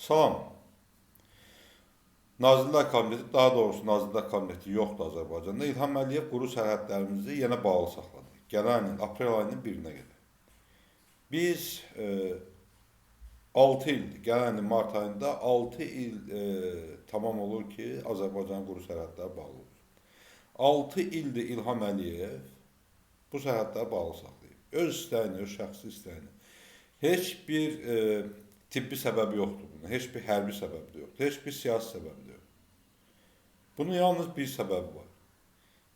Salam. Nazirlər Kabineti, daha doğrusu Nazirlər Kabineti yoxdur Azərbaycanda. İlham Əliyev quru sərhədlərimizi yenə bağlı saxladı. Gələn il, aprel ayının 1-nə qədər. Biz 6 ildir, gələn il mart ayında 6 il tamam olur ki, Azərbaycanın quru sərhədləri bağlı olur. 6 ildir İlham Əliyev bu sərhədləri bağlı saxlayıb. Öz istəyini, öz şəxsi istəyini. Heç bir tibbi səbəbi yoxdur bunun, heç bir hərbi səbəbi də yoxdur, heç bir siyasi səbəbi də yoxdur. Bunun yalnız bir səbəbi var.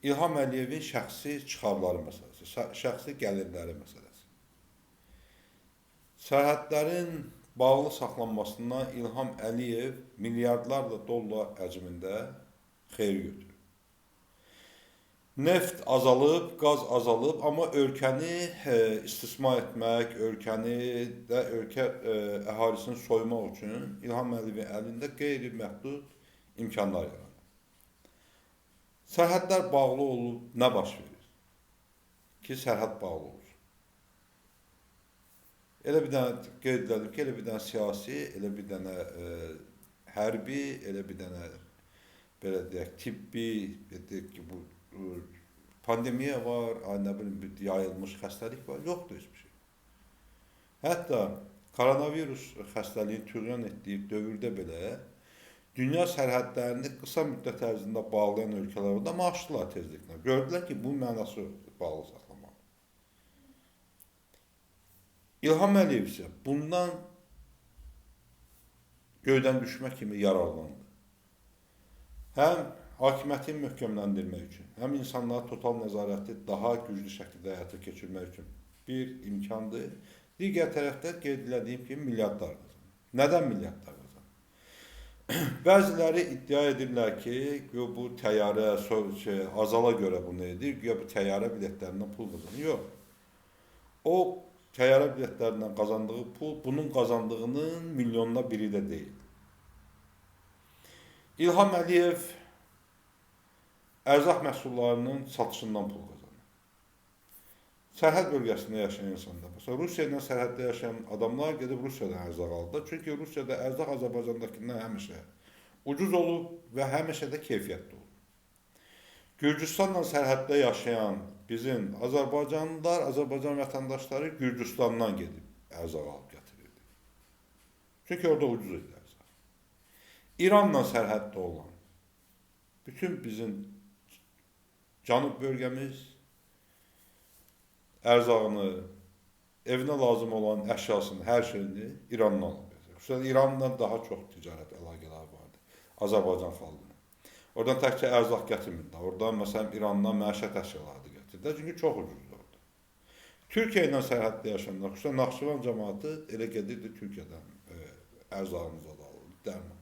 İlham Əliyevin şəxsi çıxarları məsələsi, şəxsi gəlirləri məsələsi. Sərhədlərin bağlı saxlanmasından İlham Əliyev milyardlarla dollar həcmində xeyir götürür. Neft azalıb, qaz azalıb, amma ölkəni istismar etmək, ölkəni də ölkə əhalisini soymaq üçün İlham Əliyevin əlində qeyri-məhdud imkanlar yaranır. Sərhədlər bağlı olub, nə baş verir? Ki, sərhəd bağlı olsun. Elə bir dənə qeyd edelim ki, elə bir dənə siyasi, elə bir dənə hərbi, elə bir dənə belə deyək, tibbi, deyək ki, bu pandemiya var, ay, nə bilim, bir yayılmış xəstəlik var, yoxdur heç bir şey. Hətta koronavirus xəstəliyin tüğyan etdiyi dövrdə belə dünya sərhədlərini qısa müddət ərzində bağlayan ölkələr orada açdılar tezliklə. Gördülər ki, bunun mənası yoxdur bağlı saxlamaq. İlham Əliyev isə bundan göydən düşmə kimi yararlandı. Həm hakimiyyəti möhkəmləndirmək üçün, həm insanlara total nəzarəti daha güclü şəkildə həyata keçirmək üçün bir imkandır. Digər tərəfdə qeyd elədiyim kimi milyardlar qazanır. Nədən milyardlar qazanır? Bəziləri iddia edirlər ki, güya bu təyyarə azala görə bunu edir, güya bu təyyarə biletlərindən pul qazanır. Yox. O təyyarə biletlərindən qazandığı pul bunun qazandığının milyonda biri də deyil. İlham Əliyev ərzaq məhsullarının satışından pul qazanır. Sərhəd bölgəsində yaşayan insanlar, məsələn, Rusiya ilə sərhəddə yaşayan adamlar gedib Rusiyadan ərzaq alırlar. Çünki Rusiyada ərzaq Azərbaycandakından həmişə ucuz olub və həmişə də keyfiyyətli olub. Gürcüstanla sərhəddə yaşayan bizim Azərbaycanlılar, Azərbaycan vətəndaşları Gürcüstandan gedib ərzaq alıb gətirirdi. Çünki orada ucuz idi ərzaq. İranla sərhəddə olan bütün bizim cənub bölgəmiz ərzağını, evinə lazım olan əşyasını, hər şeyini İrandan alıb gətirir. Xüsusən İrandan daha çox ticarət əlaqələri vardı Azərbaycan xalqına. Oradan təkcə ərzaq gətirmirdilər. Oradan məsələn İrandan məişət əşyaları da gətirdilər. Çünki çox ucuzdu orada. Türkiyə ilə sərhəddə yaşayanlar, xüsusən Naxçıvan cəmaatı elə gedirdi Türkiyədən ərzağımıza da alırdı, dərman.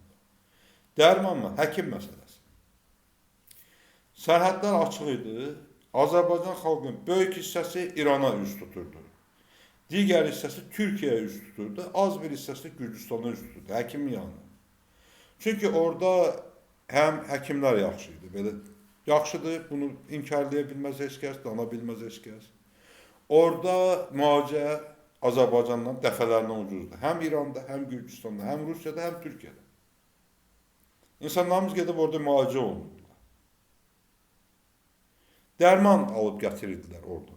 Dərman mı? Həkim məsələsi. Sərhədlər açıq idi. Azərbaycan xalqının böyük hissəsi İrana üz tuturdu. Digər hissəsi Türkiyəyə üz tuturdu. Az bir hissəsi Gürcüstana üz tuturdu, həkimin yanına. Çünki orada həm həkimlər yaxşı idi. Belə yaxşıdır, bunu inkarlaya bilməz heç kəs, dana bilməz heç kəs. Orada müalicə Azərbaycandan dəfələrlə ucuzdur. Həm İranda, həm Gürcüstanda, həm Rusiyada, həm Türkiyədə. İnsanlarımız gedib orada müalicə olunurdular. Dərman alıb gətirirdilər orada.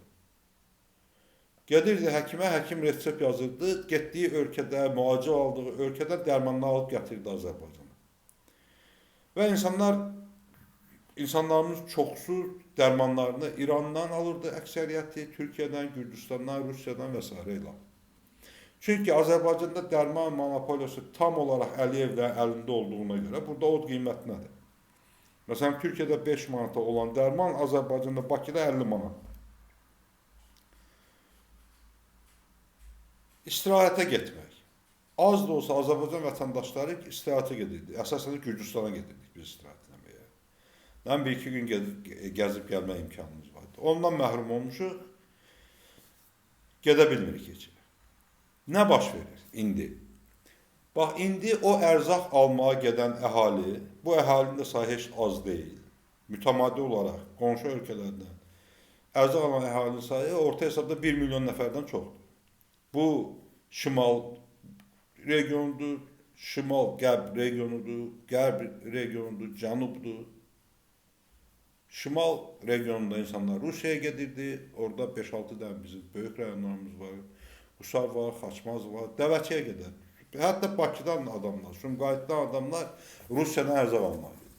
Gedirdi həkimə, həkim resept yazırdı, getdiyi ölkədə, müalicə aldığı ölkədə dərmanını alıb gətirirdi Azərbaycana. Və insanlarımız çoxsu dərmanlarını İrandan alırdı, əksəriyyəti Türkiyədən, Gürcüstandan, Rusiyadan və s. ilə. Çünki Azərbaycanda dərman monopoliyası tam olaraq Əliyevlərin əlində olduğuna görə burada o qiymət nədir? Məsələn, Türkiyədə 5 manata olan dərman Azərbaycanda Bakıda 50 manatdır. İstirahətə getmək. Az da olsa Azərbaycan vətəndaşları istirahətə gedirdi. Əsasən də Gürcüstana gedirdik biz istirahət eləməyə. Mən bir-iki gün gəzib gəlmə imkanımız vardı. Ondan məhrum olmuşuq, gedə bilmirik heç. Nə baş verir indi? Bax, indi o ərzaq almağa gedən əhali, bu əhalinin də sayı heç az deyil. Mütəmadi olaraq qonşu ölkələrdən ərzaq alan əhalinin sayı orta hesabda 1 milyon nəfərdən çoxdur. Bu şimal regionudur, Şimal-qərb regionudur, qərb regionudur, cənubdur. Şimal regionunda insanlar Rusiyaya gedirdi. Orada 5-6 dənə bizim böyük rayonlarımız var. Qusar var, Xaçmaz var, Dəvəçiyə gedər. Hətta Bakıdan adamlar, Sumqayıtdan adamlar Rusiyadan ərzaq almağa gedirdi.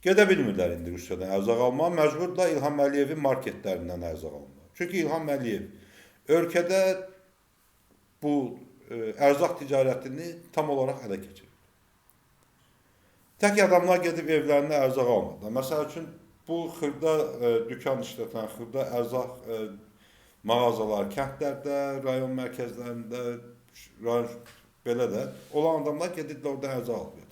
Gedə bilmirlər indi Rusiyadan ərzaq almağa, məcburdular İlham Əliyevin marketlərindən ərzaq almağa. Çünki İlham Əliyev ölkədə bu ərzaq ticarətini tam olaraq ələ keçirir. Tək adamlar gedib evlərinə ərzaq almadılar. Məsəl üçün, bu xırda dükan işlətən, xırda ərzaq mağazalar kəndlərdə, rayon mərkəzlərində, rayon, belə də olan adamlar gedirdilər orada ərzaq alıb gətirirlər.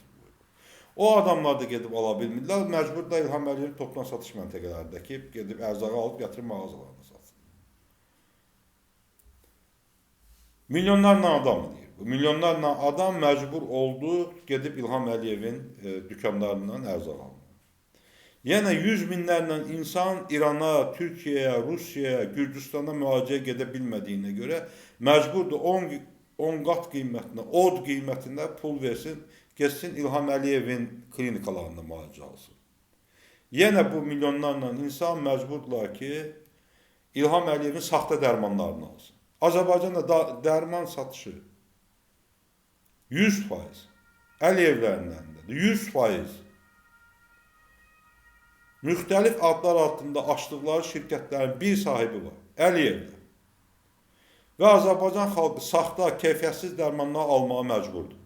O adamlar da gedib ala bilmirlər, məcburdular İlham Əliyevin topdan satış məntəqələrindəki gedib ərzağı alıb gətirib mağazalarına satsın. Milyonlarla adam deyir. Milyonlarla adam məcbur oldu gedib İlham Əliyevin dükanlarından ərzaq almağa. Yəni 100 minlərlə insan İrana, Türkiyəyə, Rusiyaya, Gürcüstana müalicəyə gedə bilmədiyinə görə məcburdur 10 qat qiymətinə, od qiymətinə pul versin, getsin İlham Əliyevin klinikalarında müalicə alsın. Yenə bu milyonlarla insan məcburdular ki, İlham Əliyevin saxta dərmanlarını alsın. Azərbaycanda dərman satışı 100% Əliyevlərin əlindədir, 100%. Müxtəlif adlar altında açdıqları şirkətlərin bir sahibi var, Əliyevlər. Və Azərbaycan xalqı saxta, keyfiyyətsiz dərmanlar almağa məcburdur.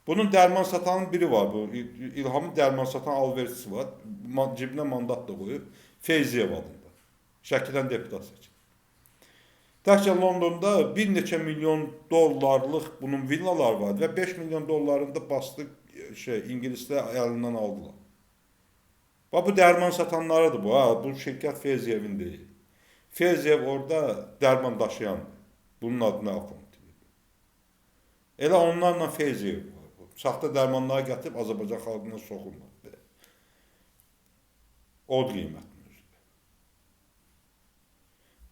Bunun dərman satanın biri var, bu İlhamın dərman satan alverçisi var, cibinə mandat da qoyub, Feyziyev adında, Şəkidən deputat seçilib. Təkcə Londonda bir neçə milyon dollarlıq bunun villalar vardı və 5 milyon dollarını da bastı, İngilislər əlindən aldılar. Bax, bu dərman satanlarıdır bu, ha, bu şirkət Feyziyevin deyil. Feyziyev orada dərman daşıyandır, bunun adını apont edir. Elə onlarla Feyziyev var. Saxta dərmanları gətirib Azərbaycan xalqına soxulmadı. Od qiymətini.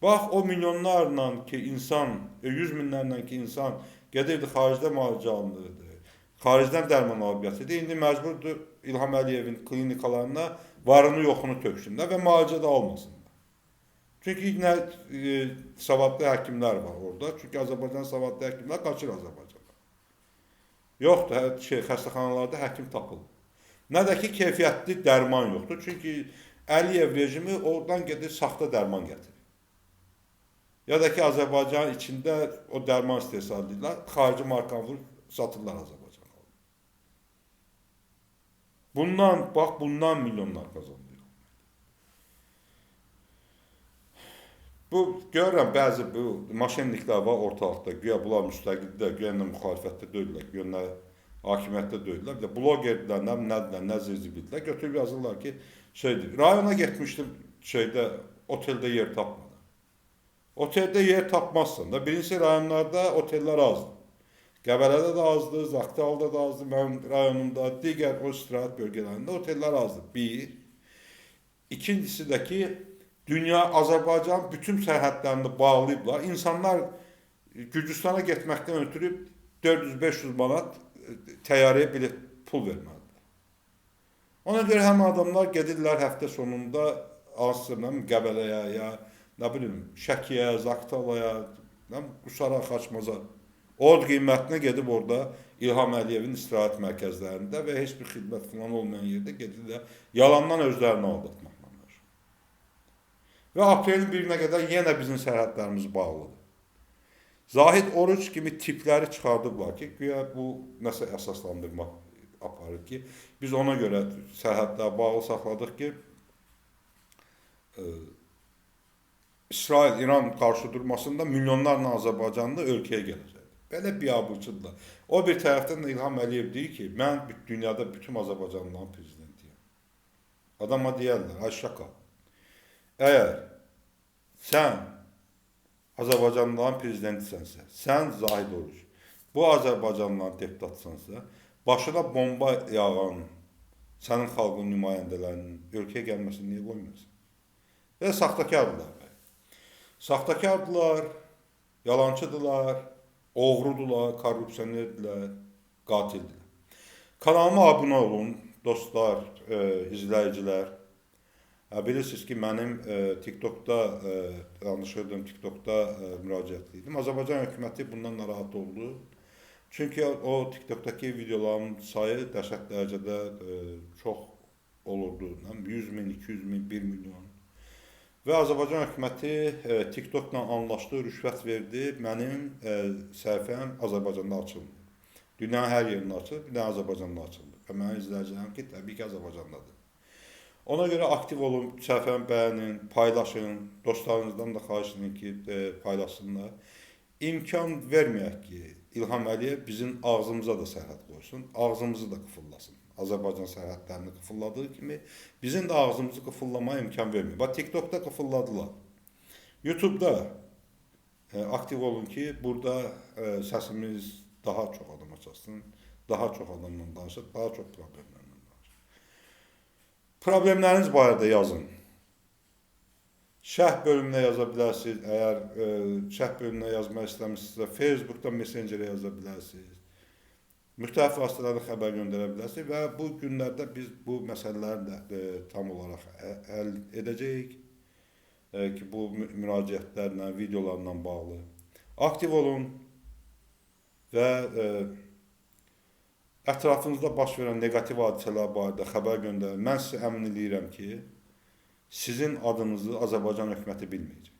Bax, o milyonlarla ki insan, 100 minlərlə ki insan gedirdi xaricdə müalicə alınırdı, xaricdən dərman alıb gətirdi. İndi məcburdur İlham Əliyevin klinikalarına varını yoxunu töksünlər və müalicə də almasınlar. Çünki nə savadlı həkimlər var orada. Çünki Azərbaycan savadlı həkimlər qaçır Azərbaycana. Yoxdur, xəstəxanalarda həkim tapılır. Nə də ki, keyfiyyətli dərman yoxdur. Çünki Əliyev rejimi oradan gedir, saxta dərman gətirir. Ya da ki, Azərbaycanın içində o dərman istehsal edirlər, xarici markanı vurub satırlar Azərbaycan xalqına. Bundan, bax, bundan milyonlar qazanıyor. Bu, görürəm, bəzi bu maşinliklər var ortalıqda, güya bunlar müstəqildə, güya nə müxalifətdə deyirlər, güya nə hakimiyyətdə deyirlər. Bir də blogerdirlər, nə nədirlər, nə zirzibildirlər, götürüb yazırlar ki, şeydir, rayona getmişdim, şeydə, oteldə yer tapmadım. Oteldə yer tapmazsan da, birincisi rayonlarda otellər azdır. Qəbələdə də azdır, Zaqatalda da azdır, mənim rayonumda, digər o istirahət bölgələrində otellər azdır. Bir. İkincisi də ki, dünya, Azərbaycan bütün sərhədlərini bağlayıblar. İnsanlar Gürcüstana getməkdən ötürü 400-500 manat təyyarəyə bilet pul verməlidirlər. Ona görə həm adamlar gedirlər həftə sonunda hansısa Qəbələyə ya nə bilim, Şəkiyə, Zaqatalaya, Qusara, Xaçmaza. Od qiymətinə gedib orada İlham Əliyevin istirahət mərkəzlərində və heç bir xidmət falan olmayan yerdə gedirlər, yalandan özlərini aldatmaqla məşğul. Və aprelin 1-nə qədər yenə bizim sərhədlərimiz bağlıdır. Zahid Oruç kimi tipləri çıxardıblar ki, güya bu nəsə əsaslandırma aparır ki, biz ona görə sərhədləri bağlı saxladıq ki, İsrail-İran qarşı durmasında milyonlarla Azərbaycanlı ölkəyə gələcəkdir. Belə biabırçıdırlar. O bir tərəfdən də İlham Əliyev deyir ki, mən dünyada bütün Azərbaycanlıların prezidentiyəm. Adama deyərlər, ay şaka, əgər sən Azərbaycanlıların prezidentisənsə, sən Zahid Oruç, bu Azərbaycanlıların deputatsansa, başına bomba yağan sənin xalqın nümayəndələrinin ölkəyə gəlməsini niyə qoymuyorsun? Və saxtakardırlar. Saxtakardırlar, yalancıdırlar, Oğrudular, korrupsionerdirlər, qatildirlər. Kanalıma abunə olun, dostlar, izləyicilər. Bilirsiniz ki, mənim TikTokda danışırdım, TikTokda müraciət edirdim. Azərbaycan hökuməti bundan narahat oldu. Çünki o TikTokdakı videoların sayı dəhşət dərəcədə çox olurdu. 100 min, 200 min, 1 milyon. Və Azərbaycan hökuməti TikTokla anlaşdı, rüşvət verdi. Mənim səhifəm Azərbaycanda açılmır. Dünyanın hər yerində açılır, bir də Azərbaycanda açıldı. Və mənim izləyicilərim ki, təbii ki, Azərbaycandadır. Ona görə aktiv olun, səhifəmi bəyənin, paylaşın, dostlarınızdan da xahiş edin ki, paylaşsınlar. İmkan verməyək ki, İlham Əliyev bizim ağzımıza da sərhəd qoysun, ağzımızı da qıfıllasın. Azərbaycan sərhədlərini qıfılladığı kimi bizim də ağzımızı qıfıllamaya imkan vermir. Bax, TikTokda qıfılladılar. YouTube'da aktiv olun ki, burada səsimiz daha çox adama çatsın, daha çox adamla danışır, daha çox problemlərlə danışır. Problemləriniz barədə yazın. Şərh bölümünə yaza bilərsiniz. Əgər şərh bölümünə yazmaq istəmirsinizsə, Facebookda Messengerə yaza bilərsiniz. Müxtəlif vasitələrlə xəbər göndərə bilərsiniz və bu günlərdə biz bu məsələləri də tam olaraq həll edəcəyik ki, bu müraciətlərlə, videolarla bağlı. Aktiv olun və ətrafınızda baş verən neqativ hadisələr barədə xəbər göndərin. Mən sizə əmin eləyirəm ki, sizin adınızı Azərbaycan hökuməti bilməyəcək.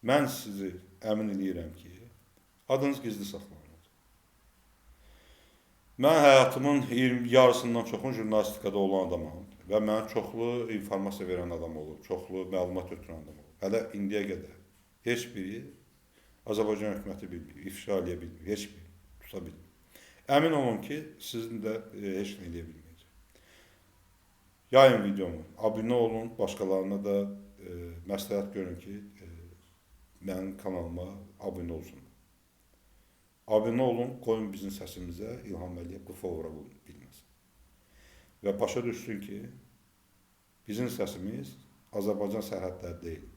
Mən sizi əmin eləyirəm ki, adınız gizli saxlanılacaq. Mən həyatımın yarısından çoxunu jurnalistikada olan adamam və mənə çoxlu informasiya verən adam olub, çoxlu məlumat ötürən adam olub. Hələ indiyə qədər heç biri Azərbaycan hökuməti bilmir, ifşa eləyə bilmir, heç biri tuta bilmir. Əmin olun ki, sizin də heç nə eləyə bilməyəcək. Yayın videomu, abunə olun, başqalarına da məsləhət görün ki, mənim kanalıma abunə olsunlar. Abunə olun, qoyun bizim səsimizə İlham Əliyev qıfa vura bilməsin. Və başa düşsün ki, bizim səsimiz Azərbaycan sərhədləri deyil,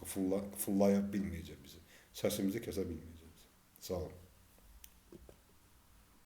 qıfıllaya bilməyəcək bizi, səsimizi kəsə bilməyəcək bizi. Sağ olun.